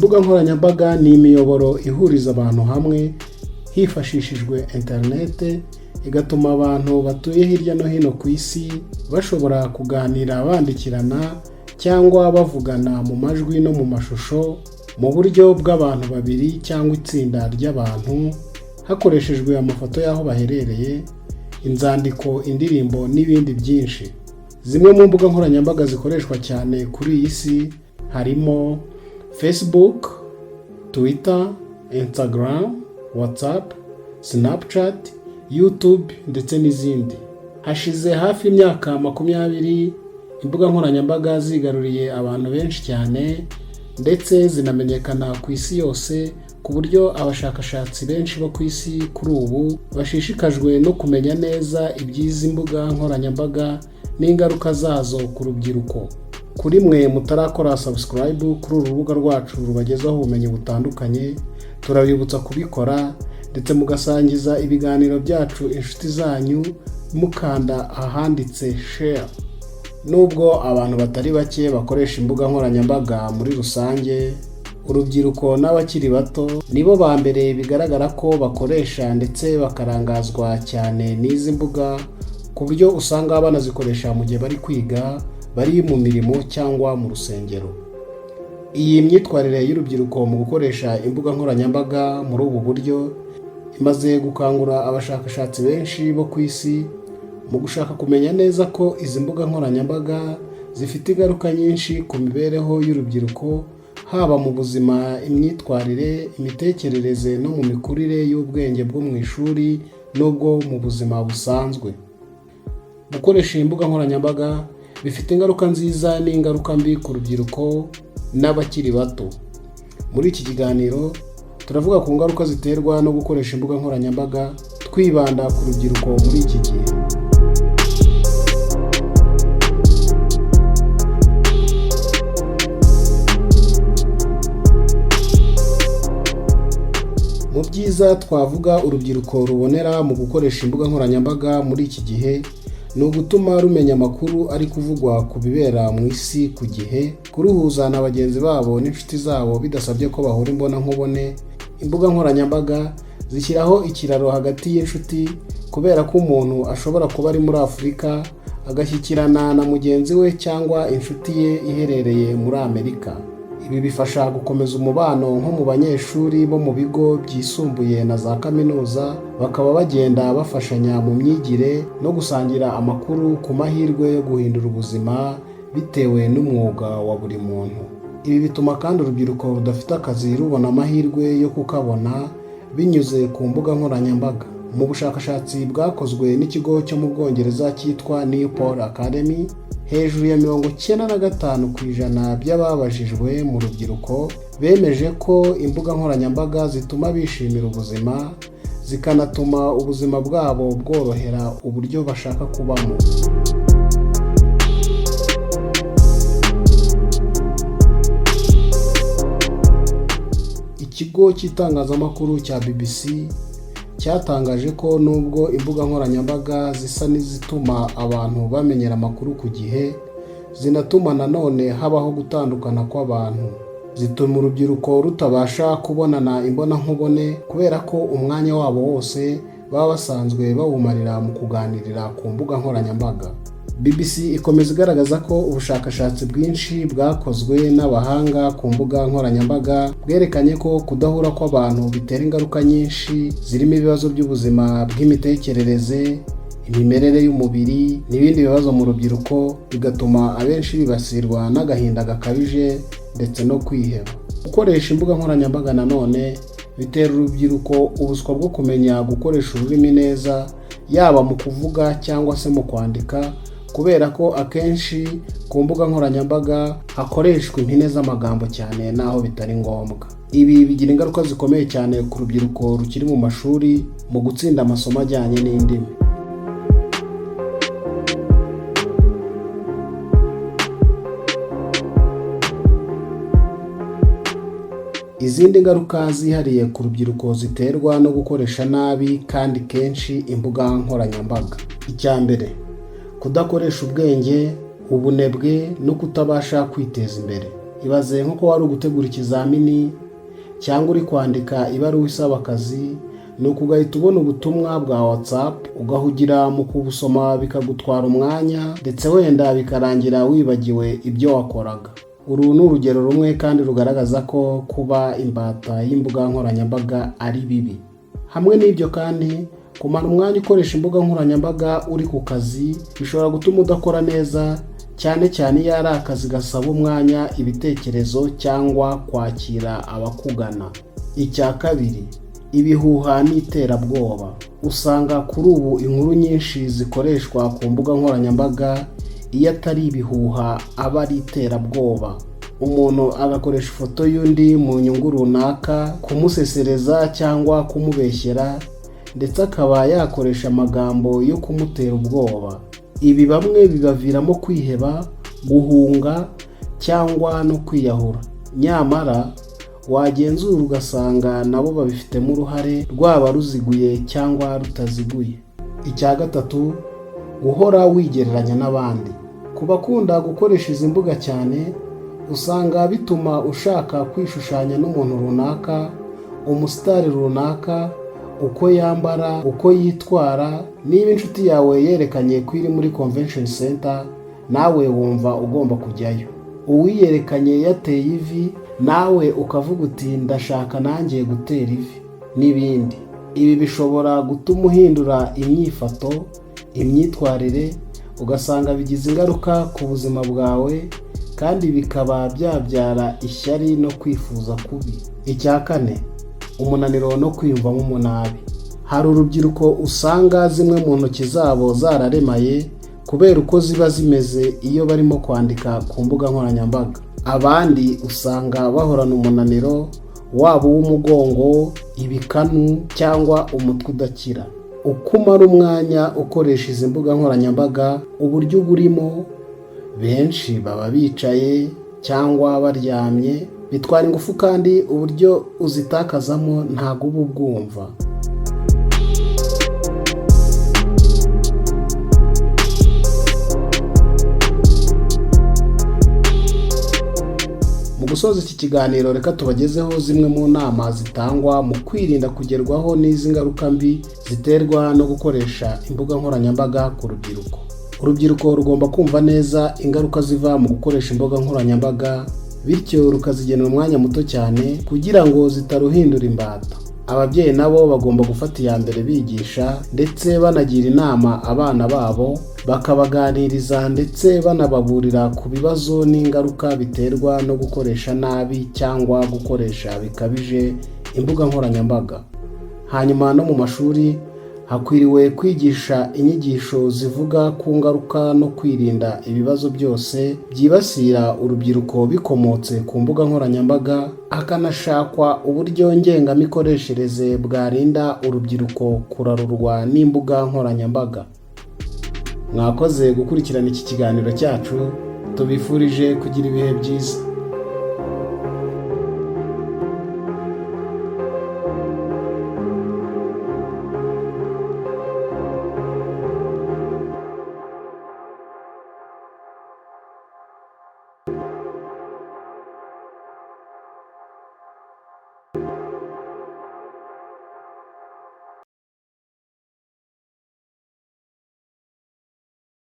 Imbuga nkoranyambaga ni imiyoboro ihuriza abantu hamwe hifashishijwe interinete, igatuma abantu batuye hirya no hino ku isi bashobora kuganira, bandikirana cyangwa bavugana mu majwi no mu mashusho mu buryo bw'abantu babiri cyangwa itsinda ry'abantu, hakoreshejwe amafoto y'aho baherereye, inzandiko, indirimbo n'ibindi byinshi. Zimwe mu mbuga nkoranyambaga zikoreshwa cyane kuri iyi si harimo Facebook, Twitter, Instagram, WhatsApp, Snapchat, YouTube ndetse n'izindi. Hashize hafi imyaka 20 imbuga nkoranyambaga zigaruriye abantu benshi cyane, ndetse zinamenyekana ku isi yose, ku buryo abashakashatsi benshi bo ku isi kuri ubu bashishikajwe no kumenya neza iby'izi mbuga nkoranyambaga n'ingaruka zazo ku rubyiruko. Kuri mwe mutarakora subscribe kuri uru rubuga rwacu rubagezaho ubumenyi butandukanye, turabibutsa kubikora ndetse mugasangiza ibiganiro byacu inshuti zanyu mukanda ahanditse share. Nubwo abantu batari bake bakoresha imbuga nkoranyambaga muri rusange, urubyiruko n'abakiri bato nibo ba mbere bigaragara ko bakoresha ndetse bakarangazwa cyane n'izi mbuga, ku buryo usanga banazikoresha mu gihe bari kwiga, bari mu mirimo cyangwa mu rusengero. Iyi myitwarire y'urubyiruko mu gukoresha imbuga nkoranyambaga muri ubu buryo imaze gukangura abashakashatsi benshi bo ku isi mu gushaka kumenya neza ko izi mbuga nkoranyambaga zifite ingaruka nyinshi ku mibereho y'urubyiruko, haba mu buzima, imyitwarire, imitekerereze no mu mikurire y'ubwenge bwo mu ishuri n'ubwo mu buzima busanzwe. Gukoresha iyi mbuga nkoranyambaga bifite ingaruka nziza n'ingaruka mbi ku rubyiruko n'abakiri bato. Muri iki kiganiro turavuga ku ngaruka ziterwa no gukoresha imbuga nkoranyambaga, twibanda ku rubyiruko muri iki gihe. Mu byiza twavuga urubyiruko rubonera mu gukoresha imbuga nkoranyambaga muri iki gihe ni ugutuma rumenya amakuru ari kuvugwa ku bibera mu isi ku gihe, kuruhuza na bagenzi babo n'inshuti zabo bidasabye ko bahura imbonankubone. Imbuga nkoranyambaga zishyiraho ikiraro hagati y'inshuti, kubera ko umuntu ashobora kuba ari muri Afurika agashyikirana na mugenzi we cyangwa inshuti ye iherereye muri Amerika. Ibi bifasha gukomeza umubano nko mu banyeshuri bo mu bigo byisumbuye na za kaminuza, bakaba bagenda bafashanya mu myigire no gusangira amakuru ku mahirwe yo guhindura ubuzima bitewe n'umwuga wa buri muntu. Ibi bituma kandi urubyiruko rudafite akazi rubona amahirwe yo kukabona binyuze ku mbuga nkoranyambaga. Mu bushakashatsi bwakozwe n'ikigo cyo mu Bwongereza cyitwa Newport Academy, hejuru ya 95% by'ababajijwe mu rubyiruko bemeje ko imbuga nkoranyambaga zituma bishimira ubuzima, zikanatuma ubuzima bwabo bworohera uburyo bashaka kubamo. Ikigo cy'itangazamakuru cya BBC cyatangaje ko nubwo imbuga nkoranyambaga zisa n'izituma abantu bamenyera amakuru ku gihe, zinatuma nanone habaho gutandukana kw'abantu. Zituma urubyiruko rutabasha kubonana imbonankubone, kubera ko umwanya wabo wose baba basanzwe bawumarira mu kuganirira ku mbuga nkoranyambaga. BBC ikomeza igaragaza ko ubushakashatsi bwinshi bwakozwe n'abahanga ku mbuga nkoranyambaga bwerekanye ko kudahura kw'abantu bitera ingaruka nyinshi, zirimo ibibazo by'ubuzima bw'imitekerereze, imimerere y'umubiri n'ibindi bibazo mu rubyiruko, bigatuma abenshi bibasirwa n'agahinda gakabije ndetse no kwiheba. Gukoresha imbuga nkoranyambaga nanone bitera urubyiruko ubuswa bwo kumenya gukoresha ururimi neza, yaba mu kuvuga cyangwa se mu kwandika, kubera ko akenshi ku mbuga nkoranyambaga hakoreshwa impine z'amagambo cyane n'aho bitari ngombwa. Ibi bigira ingaruka zikomeye cyane ku rubyiruko rukiri mu mashuri mu gutsinda amasomo ajyanye n'indimi. Izindi ngaruka zihariye ku rubyiruko ziterwa no gukoresha nabi kandi kenshi imbuga nkoranyambaga: Icya mbere, kudakoresha ubwenge, ubunebwe no kutabasha kwiteza imbere. Ibaze nko kuba wari ugutegura ikizamini cyangwa uri kwandika ibaruwa isaba akazi, nuko ugahita ubona ubutumwa bwa WhatsApp, ugahugira mu kubusoma, bikagutwara umwanya, ndetse wenda bikarangira wibagiwe ibyo wakoraga. Uru ni urugero rumwe kandi rugaragaza ko kuba imbata y'imbuga nkoranyambaga ari bibi. Hamwe n'ibyo kandi, kumara umwanya ukoresha imbuga nkoranyambaga uri ku kazi bishobora gutuma udakora neza, cyane cyane iyo ari akazi gasaba umwanya, ibitekerezo cyangwa kwakira abakugana. Icya kabiri, ibihuha n'iterabwoba. Usanga kuri ubu inkuru nyinshi zikoreshwa ku mbuga nkoranyambaga, iyo atari ibihuha aba ari iterabwoba. Umuntu agakoresha ifoto y'undi mu nyungu runaka, kumusesereza cyangwa kumubeshyera, ndetse akaba yakoresha amagambo yo kumutera ubwoba. Ibi bamwe bibaviramo kwiheba, guhunga cyangwa no kwiyahura. Nyamara wagenzura ugasanga nabo babifitemo uruhare, rwaba ruziguye cyangwa rutaziguye. Icya gatatu, guhora wigereranya n'abandi. Ku bakunda gukoresha izi mbuga cyane, usanga bituma ushaka kwishushanya n'umuntu runaka, umusitari runaka, uko yambara, uko yitwara. Niba inshuti yawe yerekanye ko iri muri convention center, nawe wumva ugomba kujyayo. Uwiyerekanye yateye ivi, nawe ukavuga uti: "Ndashaka nanjye gutera ivi", n'ibindi. Ibi bishobora gutuma uhindura imyifato, imyitwarire, ugasanga bigize ingaruka ku buzima bwawe, kandi bikaba byabyara ishyari no kwifuza kubi. Icya kane, umunaniro no kwiyumvamo umunabi. Hari urubyiruko usanga zimwe mu ntoki zabo zararemaye kubera uko ziba zimeze iyo barimo kwandika ku mbuga nkoranyambaga. Abandi usanga bahorana umunaniro, waba uw'umugongo, ibikanu cyangwa umutwe udakira. Uko umara umwanya ukoresha izi mbuga nkoranyambaga, uburyo uba urimo, benshi baba bicaye cyangwa baryamye, bitwara ingufu, kandi uburyo uzitakazamo ntabwo uba ubwumva. Mu gusoza iki kiganiro, reka tubagezeho zimwe mu nama zitangwa mu kwirinda kugerwaho n'izi ngaruka mbi ziterwa no gukoresha imbuga nkoranyambaga ku rubyiruko. Urubyiruko rugomba kumva neza ingaruka ziva mu gukoresha imbuga nkoranyambaga, bityo rukazigenera umwanya muto cyane kugira ngo zitaruhindura imbata. Ababyeyi nabo bagomba gufata iya mbere bigisha ndetse banagira inama abana babo, bakabaganiriza ndetse banababurira ku bibazo n'ingaruka biterwa no gukoresha nabi cyangwa gukoresha bikabije imbuga nkoranyambaga. Hanyuma no mu mashuri hakwiriwe kwigisha inyigisho zivuga ku ngaruka no kwirinda ibibazo byose byibasira urubyiruko bikomotse ku mbuga nkoranyambaga, hakanashakwa uburyo ngengamikoreshereze bwarinda urubyiruko kurarurwa n'imbuga nkoranyambaga. Mwakoze gukurikirana iki kiganiro cyacu, tubifurije kugira ibihe byiza.